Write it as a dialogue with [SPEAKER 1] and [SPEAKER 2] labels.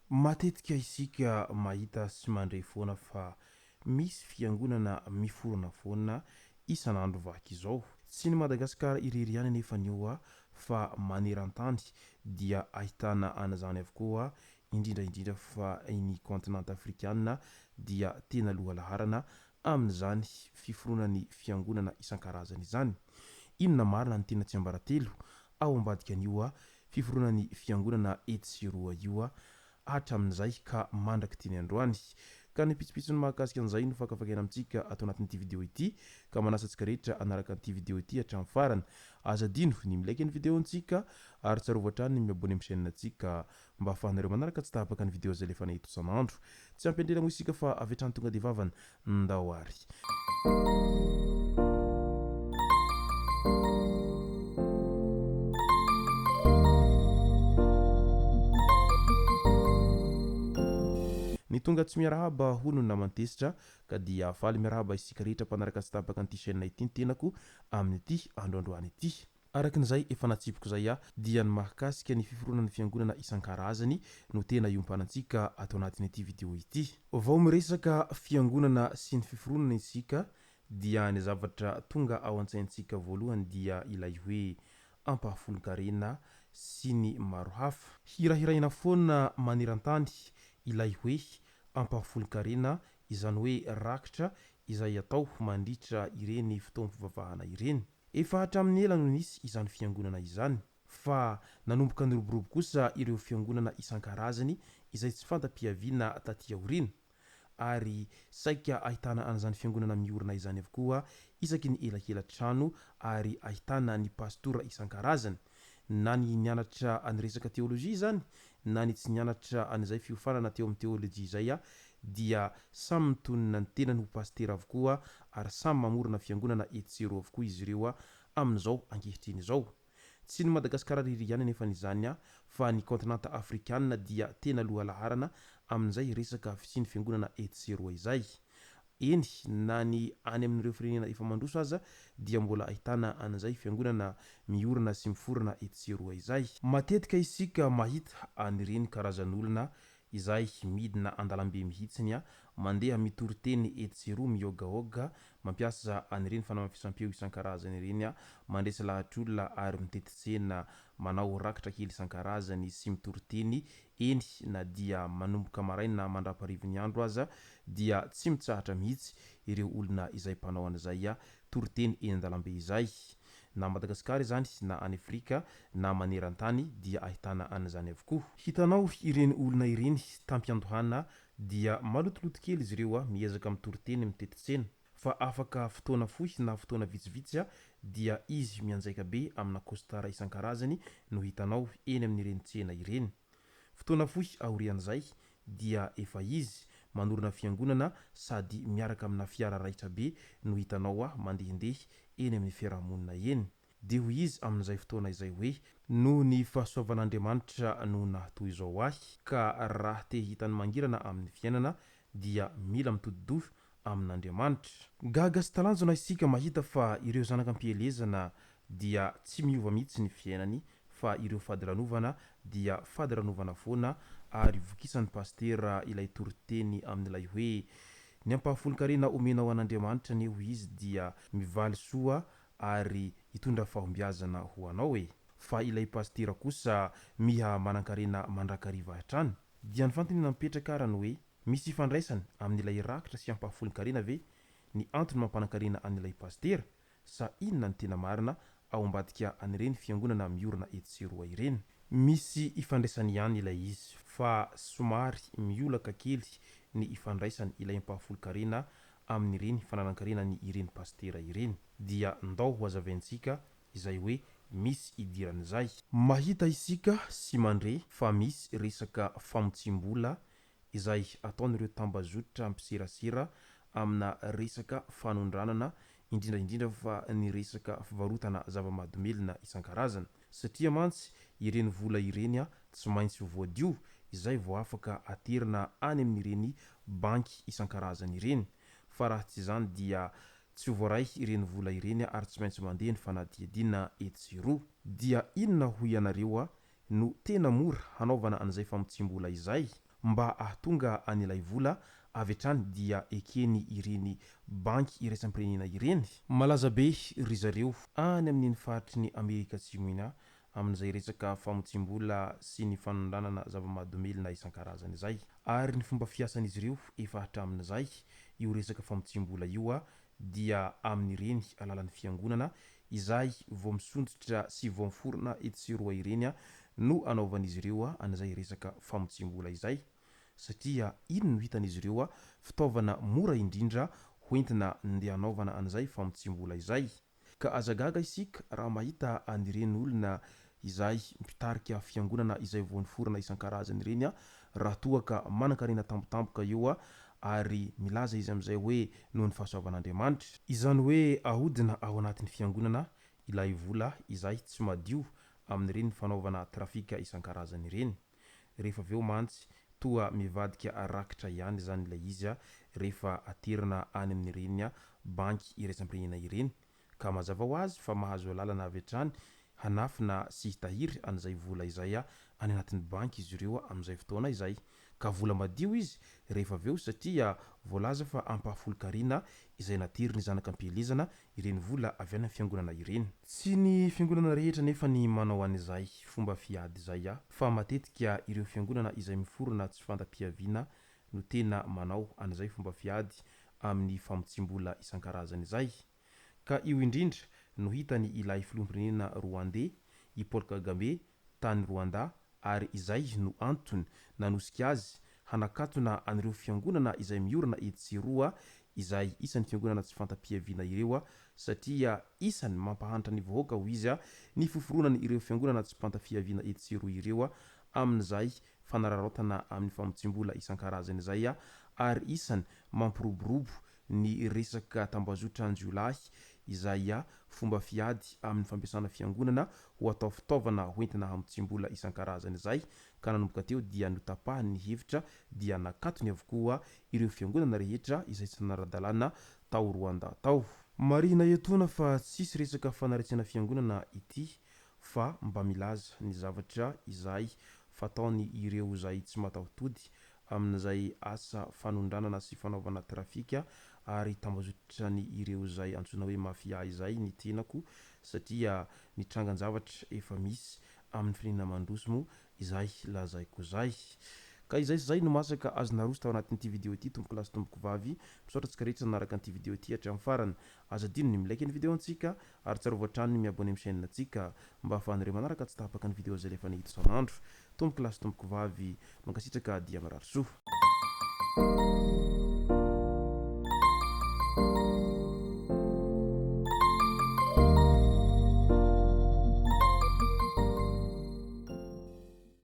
[SPEAKER 1] Matetika isika mahita sy mandre foana fa misy fiangonana miforona foana isan'andro vaky izao. Tsy ny Madagasikara irery ihany anefa ny eo fa maneran-tany dia ahitana an'izany avokoa, indrindra indrindra fa ny kaontinanta afrikana dia tena lohalaharana amin'izany fiforonan'ny fiangonana isan-karazany izany. Inona marina no tena tsiambaratelo ao ambadika an'io fiforonan'ny fiangonana etsy sy eroa io hatramin'izay ka mandrak'ity ny androany? Ka ny pitsopitsony mahakasika an'izay no fakafakaina amintsika ato anatin'ity video ity ka manasa antsika rehetra hanaraka an'ity video ity hatramin'ny farany. Aza adino ny mi-like ny video-ntsika ary tsarovy hatrany ny mi-abonner amin'ny chaîne-ntsika mba ahafahanareo manaraka tsy tapaka ny video izay alefanay eto isan'andro. Tsy ampy andrena moa isika fa avy hatrany tonga dia vavany. Ndao ary. Ny tonga tsy miarahaba hono ny naman-tezitra ka dia faly miarahaba isika rehetra mpanaraka tsy tapaka an'ity chaîne ity ny tenako amin'ity andro androany ity. Araka ny izay efa natsipiko izay aho dia ny mahakasika ny fiforonan'ny fiangonana isan-karazany no tena iompanantsika ato anatin'ity video ity. Vao miresaka fiangonana sy ny fiforonana isika dia ny zavatra tonga ao an-tsaintsika voalohany dia ilay hoe ampahafolon-karena sy ny maro hafa. Hirahiraina foana maneran-tany ilay hoe ampahafolon-karena izany hoe rakitra izay atao mandritra ireny fotoam-pivavahana ireny. Efa hatramin'ny ela no nisy izany fiangonana izany, fa nanomboka niroborobo kosa ireo fiangonana isan-karazany izay tsy fanta-piaviana taty aoriana, ary saika ahitana an'izany fiangonana miorina izany avokoa isaky ny elakela-trano ary ahitana ny pastora isan-karazany, na ny nianatra ny resaka teolojia izany na ny tsy nianatra an'izay fiofanana teo amin'ny teolojia izay dia samy mitonona ny tenany ho pasitera avokoa ary samy mamorona fiangonana etsy sy eroa avokoa izy ireo amin'izao ankehitriny izao. Tsy ny Madagasikara irery ihany anefa izany fa ny kaontinanta afrikanina dia tena lohalaharana amin'izay resaka fisian'ny fiangonana etsy sy eroa izay. Eny, na ny any amin'ireo firenena efa mandroso aza dia mbola ahitana an'izay fiangonana miorina sy miforona etsy sy eroa izay. Matetika isika mahita an'ireny karazan'olona izay midina an-dalambe mihitsiny, mandeha mitory teny etsy sy eroa, miôgaôga, mampiasa an'ireny fanamafisam-peo isan-karazany ireny, mandresy lahatr'olona ary mitety tsena, manao rakitra kely isan-karazany sy mitory teny Eny, na dia manomboka maraina mandraparivin'ny andro aza dia tsy mitsahatra mihitsy ireo olona izay mpanao an'izay toriteny eny an-dalambe izay. Na Madagasikara izany na any Afrika na maneran-tany dia ahitana an'izany avokoa. Hitanao ireny olona ireny tampiandohana dia malotoloto kely izy ireo miezaka mitory teny mitety tsena. Fa afaka fotoana fohy na fotoana vitsivitsy dia izy mianjaika be amina costard isan-karazany no hitanao eny amin'ireny tsena ireny. Fotoana fohy aorian'izay dia efa izy manorina fiangonana sady miaraka amina fiara raitra be no hitanao mandehandeha eny amin'ny fiarahamonina eny. Dia hoy izy amin'izay fotoana izay hoe, Noho ny fahasoavan'Andriamanitra no nahatoy izao ahy, ka raha te hahita ny mangirana amin'ny fiainana dia mila mitodi-doha amin'Andriamanitra. Gaga sy talanjona isika mahita fa ireo zanaka am-pielezana dia tsy miova mihitsy ny fiainany fa ireo fadiranovana dia fadiranovana foana ary vokisan'ny pasitera ilay toriteny amin'ilay hoe ny ampahafolon-karena omenao an'Andriamanitra anie hoy izy dia mivaly soa ary hitondra fahombiazana ho anao e! Fa ilay pasitera kosa miha manankarena mandrakariva hatrany. Dia ny fanontaniana mipetraka ara ny hoe, misy ifandraisany amin'ilay rakitra sy ampahafolon-karena ve ny antony mampanankarena an'ilay pasitera? Sa inona ny tena marina ao ambadika an'ireny fiangonana miorina etsy sy eroa ireny? Misy ifandraisany ihany ilay izy fa somary miolaka kely ny ifandraisany ilay ampahafolon-karena amin'ireny fananan-karenany ireny pasitera ireny dia ndao ho azavaintsika izay hoe misy idiran'izay. Mahita isika sy mandre fa misy resaka famotsiam-bola izay ataon'ireo tambazotra mpiserasera amina resaka fanondranana indrindra indrindra fa ny resaka fivarotana zava-mahadomelina isan-karazany. Satria mantsy ireny vola ireny tsy maintsy voadio izay vao afaka aterina any amin'ireny banky isan-karazany ireny. Fa raha tsy izany dia tsy ho voaray ireny vola ireny ary tsy maintsy mandeha ny fanadihadiana etsy sy eroa. Dia inona hoy ianareo no tena mora hanaovana an'izay famotsiam-bola izay? Mba ahatonga an'ilay vola avy hatrany dia ekeny ireny banky iraisam-pirenena ireny? Malaza be ry zareo any amin'iny faritry ny Amerika Atsimo iny amin'izay resaka famotsiam-bola sy ny fanondranana zava-mahadomelina isan-karazany izay. Ary ny fomba fiasan'izy ireo efa hatramin'izay io resaka famotsiam-bola io dia amin'ireny alalan'ny fiangonana izay vao misondrotra sy vao miforona etsy sy eroa ireny no anaovan'izy ireo an'izay resaka famotsiam-bola izay satria iny no hitan'izy ireo fitaovana mora indrindra hoentina ndeha hanaovana an'izay famotsiam-bola izay. Ka aza gaga isika raha mahita an'ireny olona izay mpitarika fiangonana izay vao niforona isan-karazany ireny raha toa ka manan-karena tampotampoka eo ary milaza izy amin'izay hoe noho ny fahasoavan'Andriamanitra. Izany hoe ahodina ao anatin'ny fiangonana ilay vola izay tsy madio amin'ireny fanaovana trafika isan-karazany ireny. Rehefa avy eo mantsy toa mivadika rakitra ihany izany ilay izy rehefa aterina any amin'ireny banky iraisam-pirenena ireny ka mazava ho azy fa mahazo alalana avy hatrany hanafina sy hitahiry an'izay vola izay any anatin'ny banky izy ireo amin'izay fotoana izay ka vola madio izy rehefa avy eo satria voalaza fa ampahafolon-karena izay naterin'ny zanaka am-pielezana ireny vola avy any amin'ny fiangonana ireny. Tsy ny fiangonana rehetra anefa ny manao an'izay fomba fiady izay fa matetika ireo fiangonana izay miforona tsy fanta-piaviana no tena manao an'izay fomba fiady amin'ny famotsiam-bola isan-karazany izay. Ka io indrindra no hitany ilay filoham-pirenena Rwandais, i Paul Kagame, tany Rwanda ary izay no antony nanosika azy hanakatona an'ireo fiangonana izay miorina etsy sy eroa izay isan'ny fiangonana tsy fanta-piaviana ireo satria isany mampahantra ny vahoaka hoy izy ny fiforonany ireo fiangonana tsy panta-fiaviana etsy sy eroa ireo amin'izay fanararaotana amin'ny famotsiam-bola isan-karazany izay ary isany mampiroborobo ny resaka tambazotran-jiolahy izay fomba fiady amin'ny fampiasana fiangonana ho atao fitaovana hoentina hamotsiam-bola isan-karazany izay ka nanomboka teo dia notapahany ny hevitra dia nakatony avokoa ireo fiangonana rehetra izay tsy nanara-dalàna tao Rwanda tao. Marihina etoana fa tsisy resaka fanaratsiana fiangonana ity fa mba milaza ny zavatra izay fataony ireo izay tsy mataho-tody amin'izay asa fanondranana sy fanaovana trafika ary tambazotran'ny ireo izay antsoina hoe mafia izay ny tenako satria ny trangan-javatra efa misy amin'ny firenena mandroso moa izay lazaiko izay. Ka izay sy izay no masaka azo naroso tao anatin'ity video ity tompokolahy sy tompokovavy. Misaotra antsika rehetra nanaraka an'ity video ity hatramin'ny farany. Aza adino ny mi-like ny video antsika ary tsarovy hatrany ny mi-abonner amin'ny chaîne antsika mba ahafahanareo manaraka tsy tapaka ny video izay alefanay eto isan'andro. Tompokolahy sy tompokovavy, mankasitraka dia mirary soa.